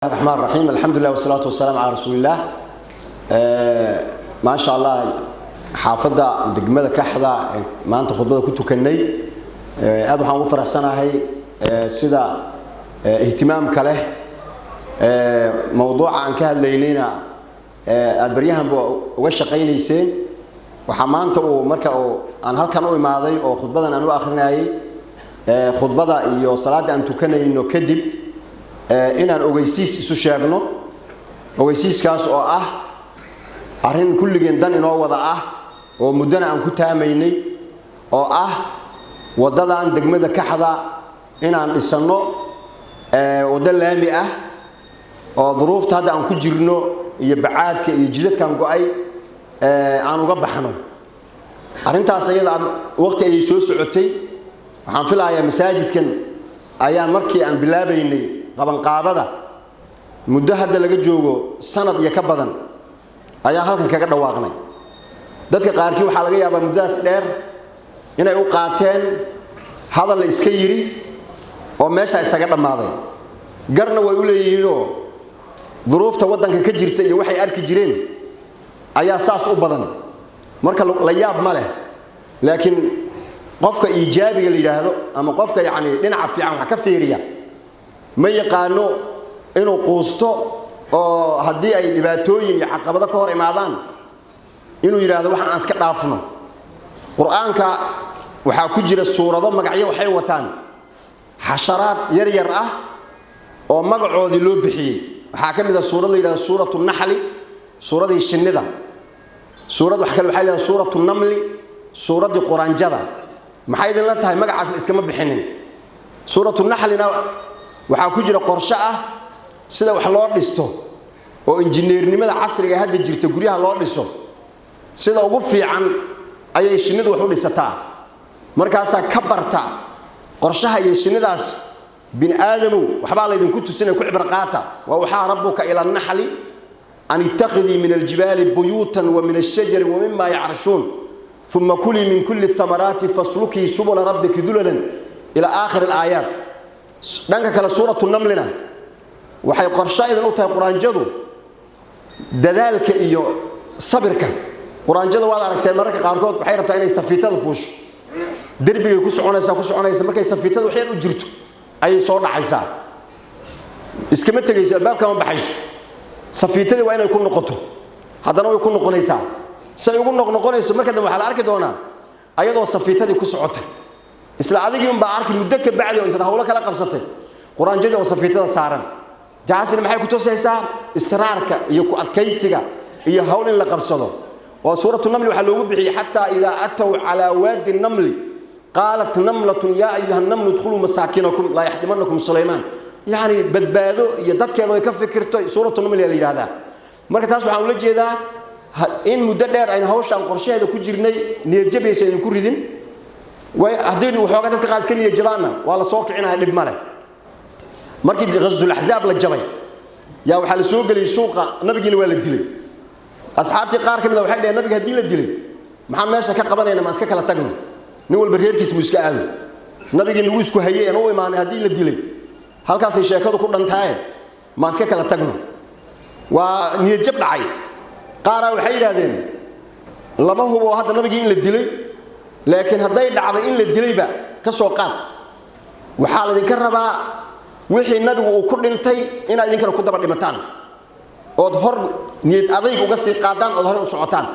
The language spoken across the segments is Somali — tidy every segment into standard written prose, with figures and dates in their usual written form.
الرحمن الرحيم، الحمد لله والصلاة والسلام على رسول الله. ما شاء الله، xaafadda degmada Kaxda maanta khudbada ku tukanay, aad waxaan ugu faraxsanahay sida ihtimaamka leh mowduuca aan ka hadlaynayna aada baryahanba uga shaqaynayseen. Waxaa maanta uu marka uu aan halkan u imaaday oo khudbadan aan u akrinayay, khudbada iyo salaadda aan tukanayno kadib, inaan ogeysiis isu sheegno, ogeysiiskaas oo ah arrin kulligeen dan inoo wada ah oo muddana aan ku taamaynay, oo ah waddadan degmada Kaxda inaan dhisanno waddo laami ah oo duruufta hadda aan ku jirno iyo bacaadka iyo jidadkan go'ay aan uga baxno. Arrintaas iyada waqti ayay soo socotay. Waxaan filayaa masaajidkan ayaan markii aan bilaabaynay qabanqaabada, muddo hadda laga joogo sanad iyo ka badan, ayaan halkan kaga dhawaaqnay. Dadka qaarkii waxaa laga yaabaa muddadaas dheer inay u qaateen hadal la iska yidhi oo meeshaa isaga dhammaaday. Garna way u leeyihiinoo duruufta waddanka ka jirta iyo waxay arki jireen ayaa saas u badan, marka la yaab ma leh. Laakiin qofka iijaabiga la yidhaahdo ama qofka yacni dhinaca fiican wax ka fiiriya ma yaqaano inuu quusto, oo haddii ay dhibaatooyin iyo caqabado ka hor imaadaan inuu yidhaahdo waxaan aan iska dhaafno. Qur-aanka waxaa ku jira suurado magacyo waxay wataan xasharaad yar yar ah oo magacoodii loo bixiyey. Waxaa ka mid a suurad la yidhahdo Suuratu Naxli, suuradii shinnida. Suurad wax kale waxay leedahay Suuratu Namli, suuraddii quraanjada. Maxay idinla tahay? Magacaas la iskama bixinin. Suuratu Naxlina waxaa ku jira qorshe ah sida wax loo dhisto oo injineernimada casriga hadda jirta guryaha loo dhiso. Sida ugu fiican ayay shinnidu wax u dhisataa, markaasaa ka barta qorshaha iyo shinnidaas. Bini aadamow, waxbaa laydinku tusinaya, ku cibro qaata. وأوحى ربك إلى النحل أن اتخذي من الجبال بيوتا ومن الشجر ومما يعرشون ثم كلي من كل الثمرات فاسلكي سبل ربك ذللا إلى آخر الآيات. Dhanka kale, Suuratu Namlina waxay qorsho idin u tahay quraanjadu dadaalka iyo sabirka. Quraanjada waad aragteen, mararka qaarkood waxay rabtaa inay safiitada fuusho. Derbigay ku soconaysaa, ku soconaysa, markay safiitada wax yar u jirto ayay soo dhacaysaa. Iskama tegayso, albaabkama baxayso, safiitadii waa inay ku noqoto. Haddana way ku noqonaysaa. Say ugu noqnoqonayso, marka dambe waxaa la arki doonaa ayadoo safiitadii ku socota. Isla adigii unbaa arki muddo ka bacdi oo intaad hawlo kala qabsatay quraanjadii oo safiitada saaran. Taasina maxay ku tusaysaa? Israarka iyo ku adkaysiga iyo hawl in la qabsado. Oo Suuratu Namli waxaa loogu bixiyey حتى إذا أتوا على وادي النمل قالت نملة يا أيها النمل ادخلوا مساكنكم لا يحطمنكم سليمان. Yacni badbaado iyo dadkeedu ay ka fikirto, Suuratu Namli la yidhahdaa. Marka taas waxaan ula jeedaa in muddo dheer aynu hawshaan qorshaheeda ku jirnay, niyadjabaysa idinku ridin. Way haddii waxoogaa dadka qaar iska niyadjabaanna, waa la soo kicinaya, dhib male. Markii Ghaswatul Axzaab la jabay yaa waxaa la soo geliyey suuqa, nabigiina waa la dilay. Asxaabtii qaar ka mid a waxay dhaheen: "Nabiga haddii la dilay, maxaan meesha ka qabanayna? Maan iska kala tagno, nin walba reerkiis muu iska aado? Nabigii nagu isku hayey aan u imaanay haddii la dilay, halkaasay sheekadu ku dhantaaye, maan iska kala tagno?" Waa niyadjab dhacay. Qaaraa waxay yidhahdeen: "Lama hubo hadda nabigii in la dilay, laakiin hadday dhacday in la dilayba ka soo qaad, waxaa laydinka rabaa wixii nabigu uu ku dhintay inaad idinkana ku daba dhimataan, ood hor niyad adayg uga sii qaadaan, ood hore u socotaan."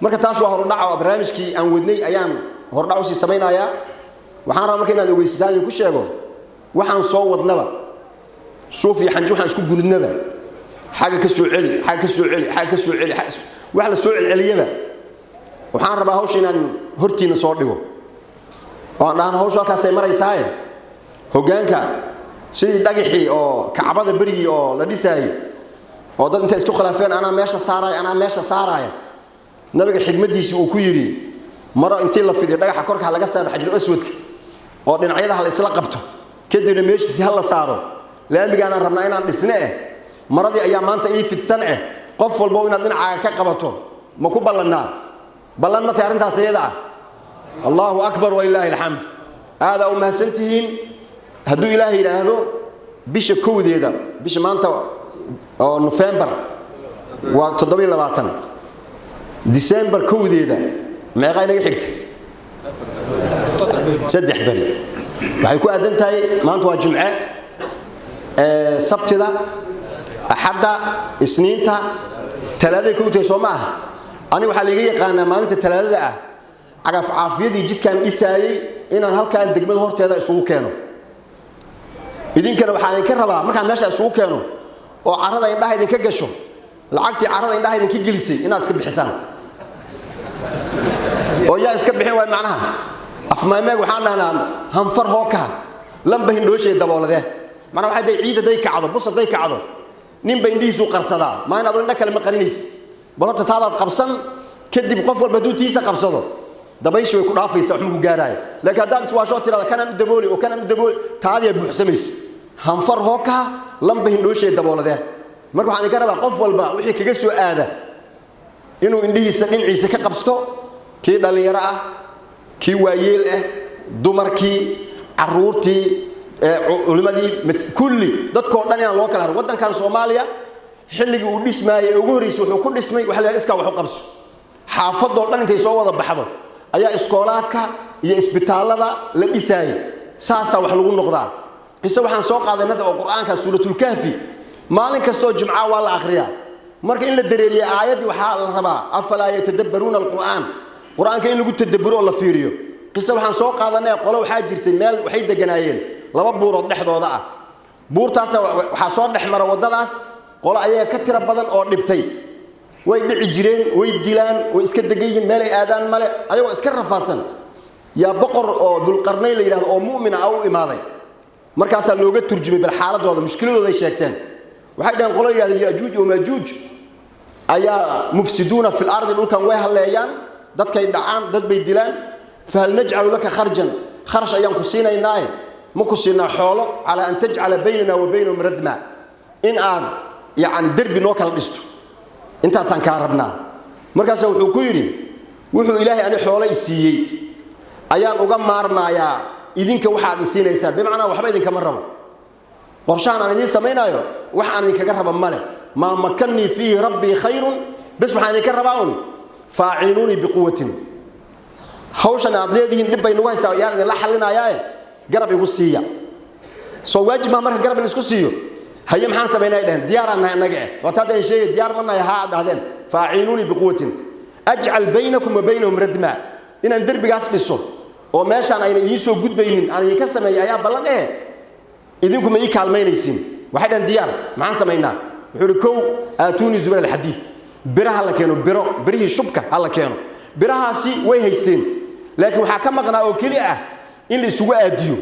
Marka taas waa horudhaca oo barnaamijkii aan wadnay ayaan hordhac usii samaynayaa. Waxaan rabaa marka inaad ogeysisaan, idinku sheego waxaan soo wadnaba, suuf iyo xanji waxaan isku gunidnaba, xagga ka soo celi, xagga ka soo celi, xagga ka soo celi, wax la soo celceliyaba. Waxaan rabaa hawsha inaan hortiina soo dhigo oo aan dhahno hawshu halkaasay maraysaaye. Hoggaanka sidii dhagaxii oo Kacbada berigii oo la dhisaayey oo dad intay isku khilaafeen, "Anaa meesha saaraya, anaa meesha saaraya," nabiga xigmaddiisii uu ku yidhi maro intii la fidiyo dhagaxa korka ha laga saaro, xajru aswadka oo dhinacyada ha la isla qabto, kadibna meeshiisii ha la saaro. Laamigaanaan rabnaa inaan dhisne eh, maradii ayaa maanta ii fidsan eh, qof walbo inaad dhinacaaga ka qabato ma ku ballannaa? Ballan ma tahay arrintaas iyada ah? الله أكبر ولله الحمد. Aadaa u mahadsantihiin. Hadduu Ilaahay yidhaahdo, bisha 1deeda, bisha maanta oo November waa 27, December 1deeda meeqa inaga xigta? 3 beri. Waxay ku aadan tahay maanta waa Jimce, Sabtida, Axadda, Isniinta, Talaadada ku tahay, soo ma aha? Ani waxaa laiga yaqaanaa maalinta Talaadada ah cagaf caafiyadii jidkaan dhisaayey inaan halkaan degmada horteeda isugu keeno. Idinkana waxaa idinka rabaa markaan meesha isugu keeno oo carrada indhaha idinka gasho, lacagtii carrada indhaha idinka gelisay inaad iska bixisaan. Oo yaa iska bixin waay? Macnaha afmaameeg waxaan dhahnaa hanfar hookaha lamba hindhooshay dabooladee. Macnaha waxay day ciid hadday kacdo, bus hadday kacdo, ninba indhihiisuu qarsadaa. Maa in adoo indha kale ma qarinaysid? Bal horta taadaad qabsan, kadib qof walba hadduu tiisa qabsado, dabayshi way ku dhaafaysa, wax ma ku gaaraayo. Laakiin haddaad iswaashoo tirada kanaan u dabooli oo kanaan u dabooli, taadiyaa buuxsamaysa. Hanfar hookaha lamba hindhooshay dabooladee. Marka waxaan idinka rabaa qof walba wixii kaga soo aada inuu indhihiisa dhinaciisa ka qabsto, kii dhallinyaro ah, kii waayeel ah, dumarkii, caruurtii, culimadii, kulli dadkoo dhan inaan loo kala harin. Waddankan Soomaaliya xilligii uu dhismaayey ee ugu horreysay wuxuu ku dhismay waxa la yidhaha iskaa wax u qabso. Xaafadoo dhan intay soo wada baxdo ayaa iskoolaadka iyo isbitaallada la dhisaayey. Saasaa wax lagu noqdaa. Qiso waxaan soo qaaday hadda oo Qur-aanka, Suuratulkahfi, maalin kastoo Jimca waa la akhriyaa. Marka in la dareeriye aayaddii waxaa la rabaa afalaa yatadabbaruuna alqur'aan, Qur-aanka in lagu tadabburo oo la fiiriyo. Qiso waxaan soo qaadanay, qolo waxaa jirtay meel waxay deganaayeen laba buurood dhexdooda ah. Buurtaas waxaa soo dhex mara waddadaas qolo ayaga ka tiro badan oo dhibtay. Way dhici jireen, way dilaan, way iska degan yihiin, meel ay aadaan male, ayagoo iska rafaadsan yaa boqor oo Dulqarnayn la yidhahdo oo mu'min ah u imaaday. Markaasaa looga turjumay bal xaaladooda, mushkiladooday sheegteen. Waxay dhaheen qolo yidhahda Yaajuuj oo Maajuuj ayaa mufsiduuna fil ardi, dhulkan way halleeyaan, dadkay dhacaan, dad bay dilaan. Fahal najcalu laka kharjan, kharash ayaan ku siinaynaaye, ma ku siinaa xoolo, calaa an tajcala baynana wa baynahum radma, in aad yacni derbi noo kala dhisto, intaasaan kaa rabnaa. Markaasa wuxuu ku yidhi, wuxuu Ilaahay ani xoolo i siiyey ayaan uga maarmaayaa idinka waxaad i siinaysaan. Bimacnaa waxba idinkama rabo. Qorshahan aan idiin samaynaayo wax aan idinkaga raba male. Maa makannii fiihi rabbii khayrun, bes waxaan idinka rabaa un faaciinuunii biquwatin. Hawshan aad leedihiin dhib bay nagu haysaa, yaan idinla xalinayaae garab igu siiya. Soo waajib maa marka garab in isku siiyo? Haye, maxaan samaynay dheheen? Diyaaraan nahay annaga eh. Waata haddaan sheegay diyaar ma nahay haa aad dhahdeen. Faaciinuunii biquwatin ajcal baynakum wa baynahum radma, inaan derbigaas dhiso oo meeshaan ayna idiin soo gudbaynin aan idinka sameeyay ayaa ballan eh, idinku ma ii kaalmaynaysiin? Waxay dhaheen diyaar. Maxaan samaynaa? Wuxuu ihi, kow, aatuunii zubur alxadiid, bira ha la keeno, biro, birihii shubka ha la keeno. Birahaasi way haysteen, laakiin waxaa ka maqnaa oo keli ah in la isugu aadiyo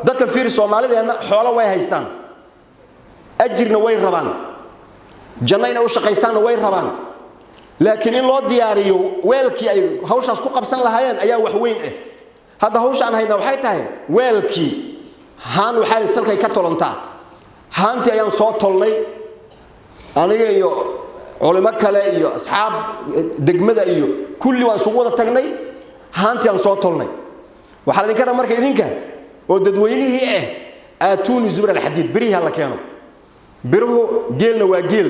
dadkan. Fiiri, Soomaalideenna xoolo way haystaan, ajirna way rabaan, janno inay u shaqaystaanna way rabaan, laakiin in loo diyaariyo weelkii ay hawshaas ku qabsan lahaayeen ayaa wax weyn ah. Hadda hawsha aan haynaa waxay tahay weelkii. Haan waxaa salkay ka tolontaa. Haantii ayaan soo tolnay, aniga iyo culimo kale iyo asxaab degmada iyo kulli waan isugu wada tagnay. Haantii aan soo tolnay waxaa laydinka rabaa marka idinka oo dadweynihii ah, aatuuni zubur alxadiid, birihii ha la keeno. Biruhu geelna waa geel,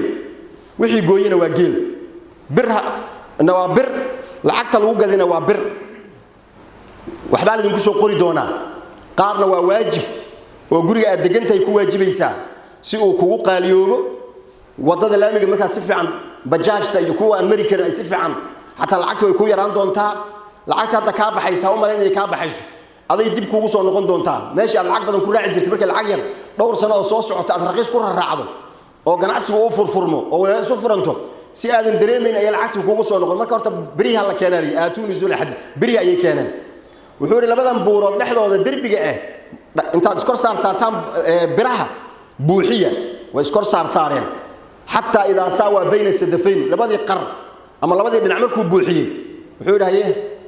wixii gooyena waa geel, birna waa bir, lacagta lagu gadina waa bir. Waxbaa laydinku soo qori doonaa. Qaarna waa waajib oo guriga aad degantahay ku waajibaysaa si uu kugu qaaliyoobo. Waddada laamiga markaad si fiican bajaajta iyo kuwa aan mari karin ay si fiican, xataa lacagta way ku yaraan doontaa. Lacagta hadda kaa baxaysa ha u malayn inay kaa baxayso, aday dib kuugu soo noqon doontaa. Meeshii aad lacag badan ku raaci jirtay, markay lacag yar dhowr sano oo soo socota aad raqiis ku raraacdo oo ganacsigu uu furfurmo oo walaal isu furanto, si aadan dareemayn ayaa lacagtu kuugu soo noqon. Marka horta berihi ha la keenaa, aatuuni zul xadiid. Berihi ayay keeneen. Wuxuu yidhi, labadan buurood dhexdooda derbiga ah intaad iskor saar saartaan biraha buuxiya. Way iskor saar saareen xataa idaa saawaa bayna sadafayn, labadii qar ama labadii dhinac markuu buuxiyey, wuxuu yidhi, haye,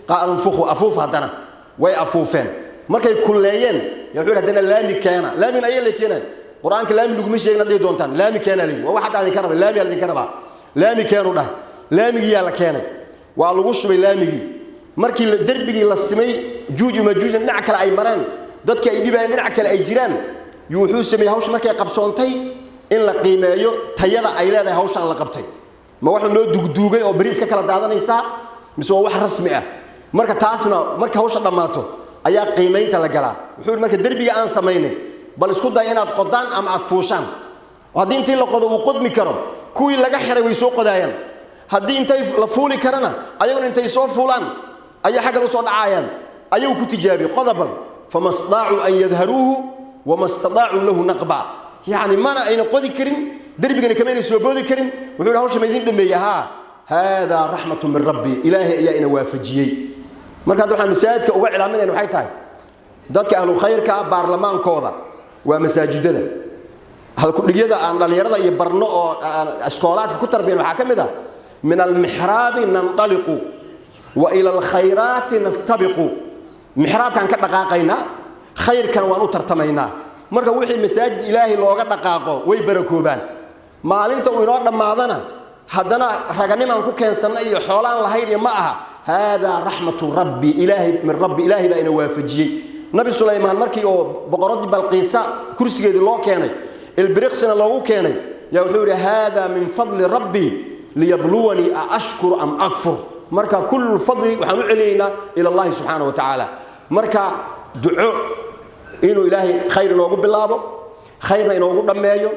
qaanfuku, afuuf. Haddana way afuufeen. Markay kulleeyeen yaa wuxuu yidhi, haddana laami keena. Laamin ayaa la keenay. Qur-aanka laami laguma sheegin hadday doontaan. Laami keena la yidhi. Waa wax hadda idinka raba, laami aa idinka rabaa. Laami keenu dhahay. Laamigiyaa la keenay, waa lagu shubay laamigii. Markii derbigii la simay, juuj iyo majuujna dhinac kale ay mareen, dadkii ay dhibayeen dhinac kale ay jiraan, yuu wuxuu sameeyey hawsha markay qabsoontay. In la qiimeeyo tayada ay leedahay hawshaan la qabtay, ma waxuu noo dugduugay oo beri iska kala daadanaysaa, mise waa wax rasmi ah? Marka taasna marka hawsha dhammaato ayaa qiimaynta la galaa. Wuxuu yidhi marka derbiga aan samaynay bal isku day inaad qodaan ama aad fuushaan. Haddii intii la qodo uu qodmi karo, kuwii laga xiray way soo qodaayaan. Haddii intay la fuuli karana, ayaguna intay soo fuulaan ayaa xagga usoo dhacaayaan. Ayagu ku tijaabiyey qodobal, fama stadaacuu an yadharuuhu wama stadaacuu lahu naqba. Yacni mana ayna qodi karin, derbigana kamayna soo boodi karin. Wuxuu yidhi hawsha ma idiin dhameeye? Haa, haadaa raxmatu min rabbi, Ilaahay ayaa ina waafajiyey. Marka hadda waxaan masaajidka uga cilaaminayna waxay tahay dadka ahlu khayrka baarlamaankooda waa masaajidada. Halkudhigyada aan dhallinyarada iyo barno oo aan iskoolaadka ku tarbiyan waxaa ka mid ah: min almixraabi nantaliqu wa ila alkhayraati nastabiqu. Mixraabkaan ka dhaqaaqaynaa, khayrkan waan u tartamaynaa. Marka wixii masaajid Ilaahay looga dhaqaaqo way barakoobaan. Maalinta uu inoo dhammaadana haddana raganimaan ku keensanna iyo xoolaan lahayn iyo ma aha. Haadaa raxmatu rabbi, Ilaahay min rabbi, Ilaahay baa ina waafajiyey. Nabi Sulaymaan markii oo boqoradii Balqiisa kursigeedii loo keenay, ilbiriqsina loogu keenay, yaa wuxuu yidhi: haadaa min fadli rabbi liyabluwanii a ashkuru am akfur. Marka kullu fadli waxaan u celinaynaa ila Allahi subxaana wa tacaala. Marka duco inuu Ilaahay khayr inoogu bilaabo, khayrna inoogu dhammeeyo,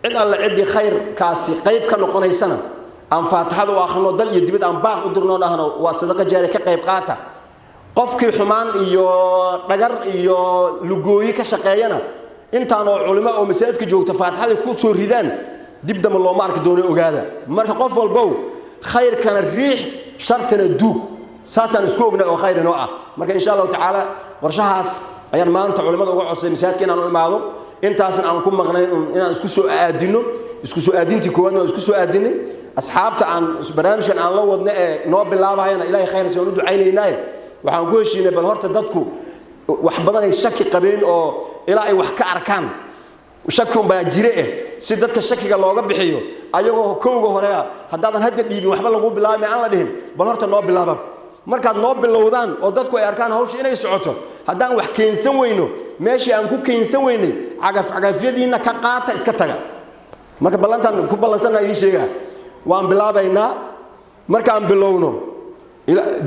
cid alle ciddii khayrkaasi qayb ka noqonaysana aan faatixada u akhrino, dal iyo dibad aan baaq u dirnoo dhahno waa sadaqa jaari, ka qayb qaata. Qofkii xumaan iyo dhagar iyo lugooyi ka shaqeeyana, intaanoo culimo oo masaajidka joogta faatixada ku soo ridaan, dib damba looma arki doono, ogaada. Marka qof walbow khayrkana riix, shartana duug, saasaan isku ognay oo khayr inoo ah. Marka insha Allahu tacaala qorshahaas ayaan maanta culimada uga codsay masaajidka inaan u imaado. Intaasna aan ku maqnay inaan isku soo aadino. Isku soo aadintii koowaadna waan isku soo aadinay. Asxaabta aan barnaamijkan aan la wadna ee noo bilaabayana Ilaahay khayr si waan u ducaynaynaaye. Waxaan ku heshiinay bal horta dadku wax badan ay shaki qabeen oo ilaa ay wax ka arkaan shaki unbaa jire eh, si dadka shakiga looga bixiyo, ayagoo kowga hore haddaadan hadda dhiibin waxba lagu bilaabay aan la dhihin, bal horta noo bilaaba. Markaad noo bilowdaan oo dadku ay arkaan hawsha inay socoto, haddaan wax keensan weyno meeshii aan ku keensan weynay, cagaf cagafyadiinna ka qaata, iska taga. Marka ballantaan ku ballansanna idiin sheegaa, waan bilaabaynaa. Markaan bilowno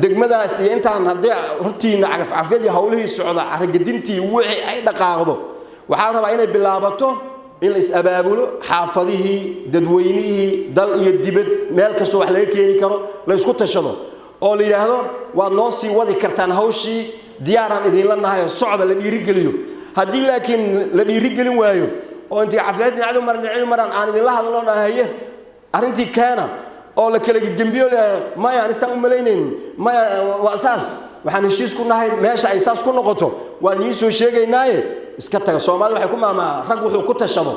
degmadaas iyo intaan haddii hortiinna cagafcagafyadii hawlihii socda, carragedintii wixii ay dhaqaaqdo, waxaa la rabaa inay bilaabato in la is-abaabulo, xaafadihii, dadweynihii, dal iyo dibad, meel kastoo wax laga keeni karo la isku tashado oo la yidhaahdo waad noo sii wadi kartaan hawshii, diyaaraan idinla nahay, socda, la dhiirigeliyo. Haddii laakiin la dhiirigelin waayo oo intii cafiyad dhinacdu maran dhinacdu maran aan idinla hadalno dhahaye arrintii keena oo la kala gembiyo, maya ani saan u malaynayn, maya waa saas, waxaan heshiis ku nahay meesha ay saas ku noqoto waan idiin soo sheegaynaaye iska taga. Soomaalida waxay ku maamaa rag wuxuu ku tashado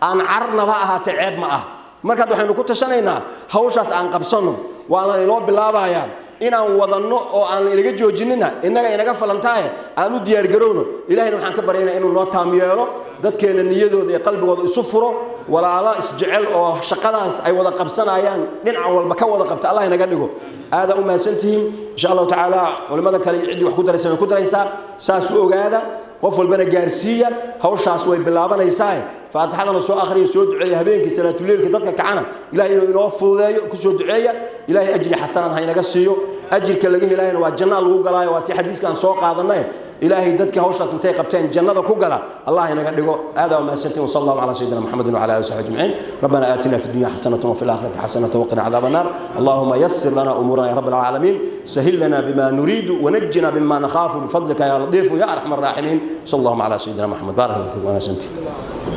aan cararnaba ahaatee ceeb ma ah. Markaad waxaynu ku tashanaynaa hawshaas aan qabsanno, waa la inoo bilaabayaa inaan wadanno oo aan la inaga joojinina, innaga inaga falantaaye aan u diyaargarowno. Ilahayna waxaan ka baryaynaa inuu noo taam yeelo, dadkeenna niyadooda iyo qalbigooda isu furo, walaalo isjecel oo shaqadaas ay wada qabsanayaan dhinac walba ka wada qabta Allah inaga dhigo. Aadaa u mahadsantihiin. Insha Allahu tacaala culimmada kale iyo ciddii wax ku daraysa way ku daraysaa. Saas u ogaada, qof walbana gaarsiiya, hawshaas way bilaabanaysaa. Faatixadana soo akhriya, soo duceeya habeenkii salaatuleylka dadka kacana Ilahay inuu inoo fududeeyo ku soo duceeya. Ilaahay ajri xasanaad ha inaga siiyo, ajirka laga helaayana waa jannaa lagu galaayo, waa tii xadiiskaan soo qaadanay. Ilaahay dadka hawshaas intay qabteen jannada ku gala Allah inaga dhigo. Aadaa umahadsantiin. Wasala Allahu calaa sayidina Maxamedin wacala alihi wasaxbi ajmaciin. ربنا آتنا في الدنيا حسنة وفي الآخرة حسنة وقنا عذاب النار. اللهم يسر لنا أمورنا يا رب العالمين، سهل لنا بما نريد ونجنا مما نخاف بفضلك يا لطيف يا أرحم الراحمين. صلى الله على سيدنا محمد. بارك الله فيكم.